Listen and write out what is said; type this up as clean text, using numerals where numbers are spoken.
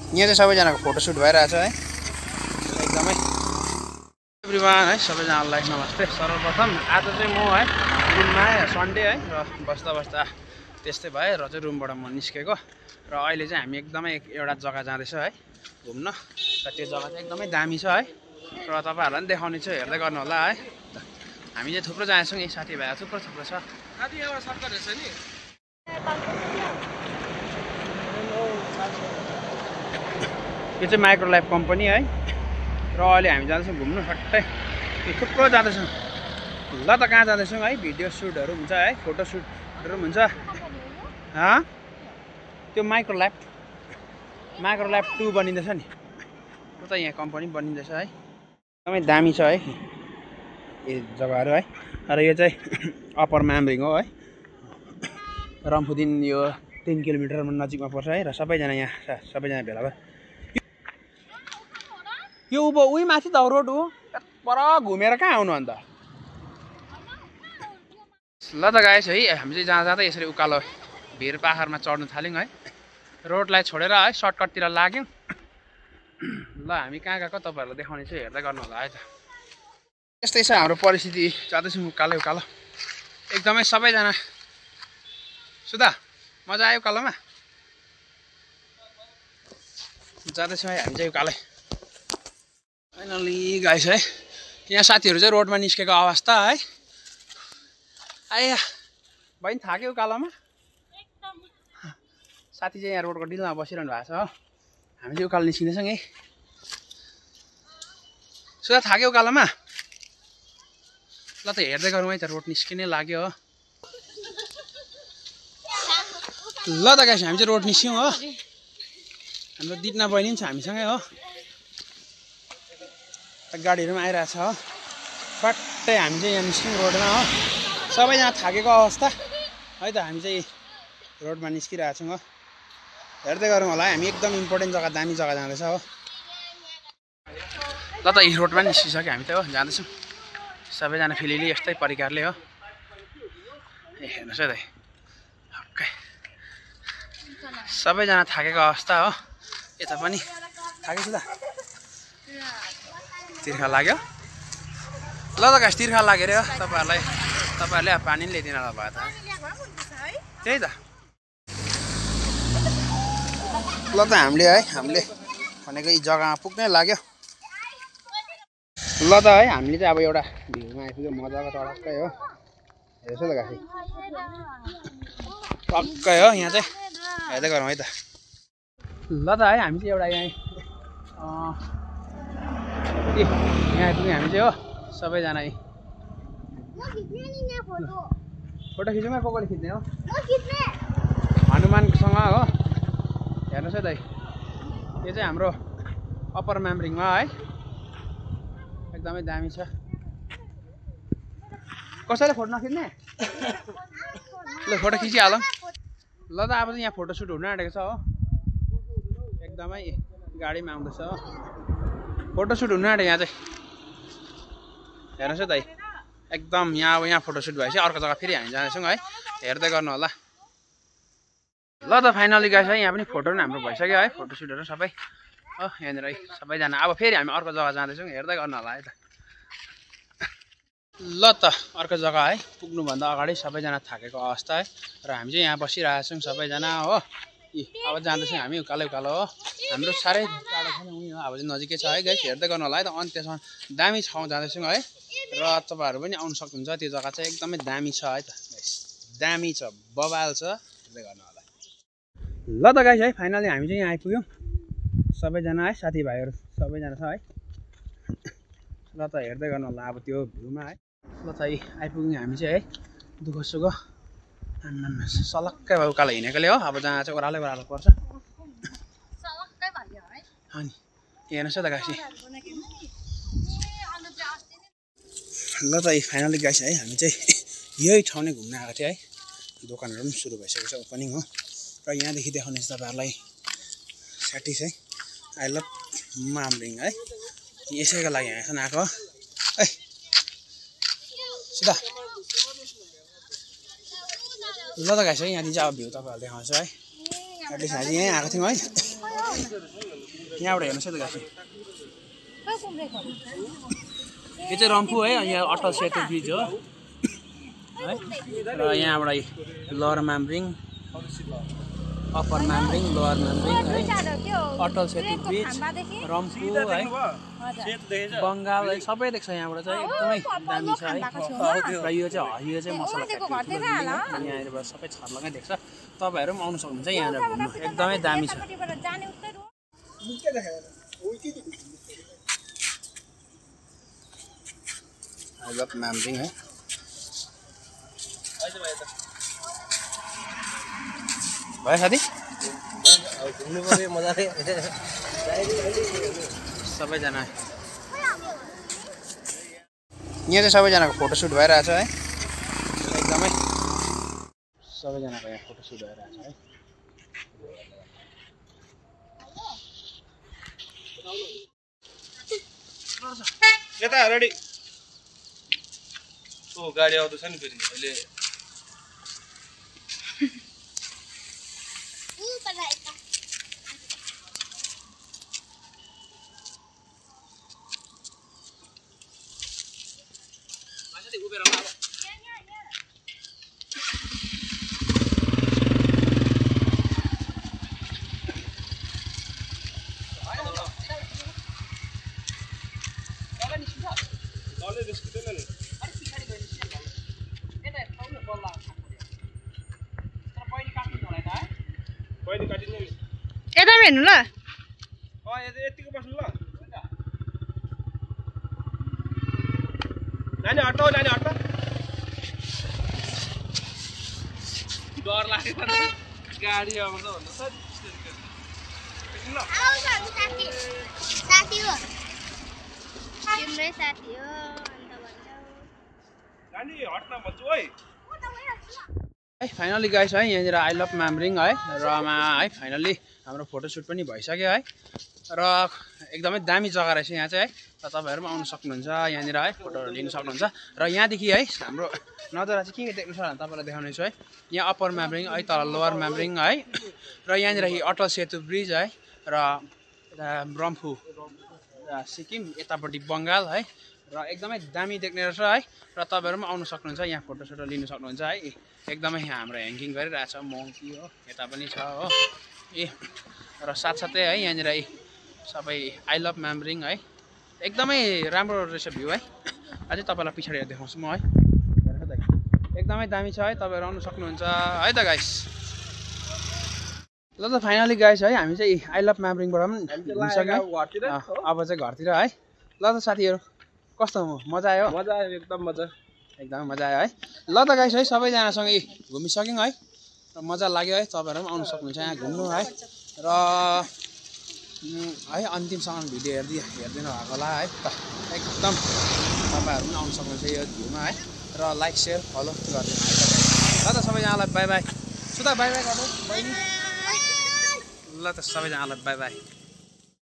यहाँ चाहिँ सबैजनाको फोटोसुट भइरहेछ है एकदमै। एभ्रिवान है सबैजनालाई नमस्ते। सर्वप्रथम आज चाहिँ म है रुममा सन्डे है र बस्दा बस्दा त्यस्तै भयो र चाहिँ रुमबाट म निस्केको र अहिले चाहिँ हामी एकदमै एउटा जग्गा जाँदैछौँ है घुम्न र त्यो जग्गा चाहिँ एकदमै दामी छ है र तपाईँहरूलाई पनि देखाउने छु, हेर्दै गर्नु होला है। हामी चाहिँ थुप्रो जाँदैछौँ, यही साथीभाइहरू थुप्रो छ। यो चाहिँ माइक्रोलाइफ कम्पनी है र अहिले हामी जाँदैछौँ घुम्नु सट्टै। थुप्रो जाँदैछौँ। ल त कहाँ जाँदैछौँ है, भिडियो सुटहरू हुन्छ है, फोटो सुटहरू पनि हुन्छ। त्यो माइक्रोलाइफ 2 बनिँदैछ नि, त्यो त यहाँ कम्पनी बनिँदैछ है। एकदमै दामी छ है यो जग्गाहरू है। र यो चाहिँ अप्पर मामरिङ हो है, रम्फूदेखि यो 3 किलोमिटर नजिकमा पर्छ है। र सबैजना यहाँ सबैजना भेला भयो। यो उही माथि त रोड हो, पर घुमेर कहाँ आउनु अन्त। ल त गाइस है, हामी चाहिँ जाँदा यसरी उकालो भिर पाखरमा चढ्नु थाल्यौँ है। रोडलाई छोडेर है सर्टकटतिर लाग्यौँ। ल हामी कहाँ गएको तपाईँहरूलाई देखाउने छु, हेर्दै गर्नु होला है त। यस्तै छ हाम्रो परिस्थिति, जाँदैछौँ उकालो उकालो। एकदमै सबैजना सुधा मजा आयो उकालोमा, जाँदैछौँ है हामी चाहिँ उकालै। फाइनली गाइस है, यहाँ साथीहरू चाहिँ रोडमा निस्केको अवस्था है। आया बहिनी थाक्यो उकालोमा, साथी चाहिँ यहाँ रोडको डिलमा बसिरहनु भएको छ हो। हामी चाहिँ उकालो निस्किँदैछौँ है। सुधा थाक्यो उकालोमा, ल त हेर्दै गरौँ है त, रोड निस्किनै लाग्यो हो। ल त गाइस हामी चाहिँ रोड निस्क्यौँ हो। हाम्रो दिदना बहिनी पनि छ हामीसँगै हो। गाडीहरू पनि आइरहेछ हो। फट्टै हामी चाहिँ यहाँ निस्क्यौँ रोडमा हो। सबैजना थाकेको अवस्था है त, हामी चाहिँ रोडमा निस्किरहेछौँ हो। हेर्दै गरौँ होला है, हामी एकदम इम्पोर्टेन्ट जग्गा, दामी जग्गा जाँदैछ हो। ल त यी रोडमा निस्किसक्यो हामी त हो, जाँदैछौँ सबैजना फिलिली यस्तै परिकारले हो। ए हेर्नुहोस् है त, हक्कै सबैजना थाकेको अवस्था हो। यता पनि थाकेछु त, तिर्खा लाग्यो। ल त गाइस तिर्खा लाग्यो अरे हो। तपाईँहरूले पानी पनि ल्याइदिनु होला भयो त, त्यही त। ल त हामीले भनेको यी जग्गामा पुग्नै लाग्यो। ल त है हामीले चाहिँ अब एउटा भ्यूमा आइपुग्यो, मजाको चढक्कै हो। हेर्छु त गाइस पक्कै हो यहाँ चाहिँ, हेर्दै गरौँ है त। ल त है हामी चाहिँ एउटा यहाँ आइपुग्यौँ हामी चाहिँ हो। सबैजना फोटो खिच्नुमा कसले खिच्ने हो, हनुमानसँग हो। हेर्नुहोस् है त, यो चाहिँ हाम्रो अप्पर मामरिङमा है, एकदमै दामी छ। कसैले फोटो नखिच्ने, ल फोटो खिचिहालौँ। ल त अब चाहिँ यहाँ फोटोसुट हुन आँटेको छ हो। एकदमै गाडीमा आउँदैछ हो, फोटोसुट हुन आँट्यो यहाँ चाहिँ। हेर्नुहोस् है त, एकदम यहाँ फोटोसुट भएपछि अर्को जग्गा फेरि हामी जाँदैछौँ है, हेर्दै गर्नु होला। ल त फाइनली गाइस है, यहाँ पनि फोटो पनि हाम्रो भइसक्यो है, फोटोसुटहरू सबै हो यहाँनिर है सबैजना। अब फेरि हामी अर्को जग्गा जाँदैछौँ, हेर्दै गर्नु होला है त। ल त अर्को जग्गा है पुग्नुभन्दा अगाडि सबैजना थाकेको अवस्था है, र हामी चाहिँ यहाँ बसिरहेछौँ सबैजना हो। अब जाँदैछौँ हामी उकालो उकालो हो। हाम्रो साह्रै टाढो छैन, उयो अब चाहिँ नजिकै छ है गाइस, हेर्दै गर्नु होला है त। अन्त्यसम्म दामी ठाउँ जाँदैछौँ है, र तपाईँहरू पनि आउनु सक्नुहुन्छ। त्यो जग्गा चाहिँ एकदमै दामी छ है त गाइस, दामी छ, बबाल छ, हेर्दै गर्नु होला। ल त गाइस है फाइनली हामी चाहिँ यहाँ आइपुग्यौँ सबैजना है, साथीभाइहरू सबैजना छ है। ल त हेर्दै गर्नु होला अब त्यो भ्यूमा है। ल त आइपुग्यौँ हामी चाहिँ है, दुःख सुख सलक्कै भयो उकालो हिँडेकोले हो। अब जहाँ चाहिँ ओह्रालै पर्छ अनि हेर्नुहोस् है त गाइस। ल त फाइनली गाइस है, हामी चाहिँ यही ठाउँ नै घुम्न आएको थियो है। दोकानहरू पनि सुरु भइसकेको छ, ओपनिङ हो। र यहाँदेखि देखाउने चाहिँ तपाईँहरूलाई स्याटिस है, आई लभ मामरिङ है, यसैको लागि यहाँ आएको है। सिधा ल त गाइस है, यहाँदेखि चाहिँ अब भ्यू तपाईँहरूलाई देखाउँछु है। एटलिस्ट हामी यहीँ आएको थियौँ है। यहाँबाट हेर्नुहोस् है त गाइस यो चाहिँ रम्फू है यहाँ अटल सेतु ब्रिज हो है र यहाँबाट lower Mamring upper Mamring lower Mamring है अटल सेतु ब्रिज रम्फू है बङ्गाल है सबै देख्छ यहाँबाट चाहिँ एकदमै दामी छ है र यो चाहिँ मसला फ्याक्ट्री यहाँनिर सबै छर्लङ्गै देख्छ तपाईँहरू पनि आउनु सक्नुहुन्छ यहाँनिर घुम्नु एकदमै दामी छ I love मामरिङ है भयो साथी घुम्नु पर्यो मजाले सबैजना यहाँ चाहिँ सबैजनाको फोटोसुट भइरहेछ है एकदमै सबैजनाको यहाँ फोटोसुट भइरहेछ है यता रेडी ओ गाडी आउँदैछ नि फेरि अहिले यता हेर्नु ल यतिको बस्नु ल नानी हट्नु डर लाग्यो गाडी आउँछ भन्नु साथी हो तिम्रै साथी हो अन्त भन्छौ नानी हट्न भन्छु है फाइनली गाइस है यहाँनिर आई लभ मामरिङ है रमा है फाइनली हाम्रो फोटोसुट पनि भइसक्यो है र एकदमै दामी जग्गा रहेछ यहाँ चाहिँ है र तपाईँहरू पनि आउनु सक्नुहुन्छ यहाँनिर है फोटोहरू लिन सक्नुहुन्छ र यहाँदेखि है हाम्रो नजारा चाहिँ के देख्नु छ भने तपाईँलाई देखाउनेछु है यहाँ अप्पर मामरिङ है तल लोवर मामरिङ है र यहाँनिर अटल सेतु ब्रिज है र यता रम्फू सिक्किम यतापट्टि बङ्गाल है र एकदमै दामी देख्ने रहेछ है र तपाईँहरू पनि आउनु सक्नुहुन्छ यहाँ फोटोसोटो लिनु सक्नुहुन्छ है एकदमै यहाँ हाम्रो ह्याङ्गिङ गरिरहेछ मङ्की हो यता पनि छ हो र साथसाथै है यहाँनिर सबै आई लभ मामरिङ है एकदमै राम्रो रहेछ भ्यू है अझै तपाईँलाई पछाडि देखाउँछु म है एकदमै दामी छ है तपाईँहरू आउनु सक्नुहुन्छ है त गाइस ल त फाइनली गाइस है हामी चाहिँ आई लभ मामरिङबाट पनि घुमिसक्यौँ अब चाहिँ घरतिर है ल त साथीहरू कस्तो मजा आयो एकदम मजा एकदमै मजा आयो है ल त गाइस है सबैजनासँगै घुमिसक्यौँ है र मजा लाग्यो है तपाईँहरू पनि आउनु सक्नुहुन्छ यहाँ घुम्नु है र है अन्तिमसम्म भिडियो हेरिदिनु भएको होला है एकदम तपाईँहरू पनि आउनु सक्नुहुन्छ यो भ्यूमा है र लाइक सेयर फलो गरिदिनु है ल त सबैजनालाई by by Sudha by by गर्नु बहिनी ल त सबैजनालाई बाई बाई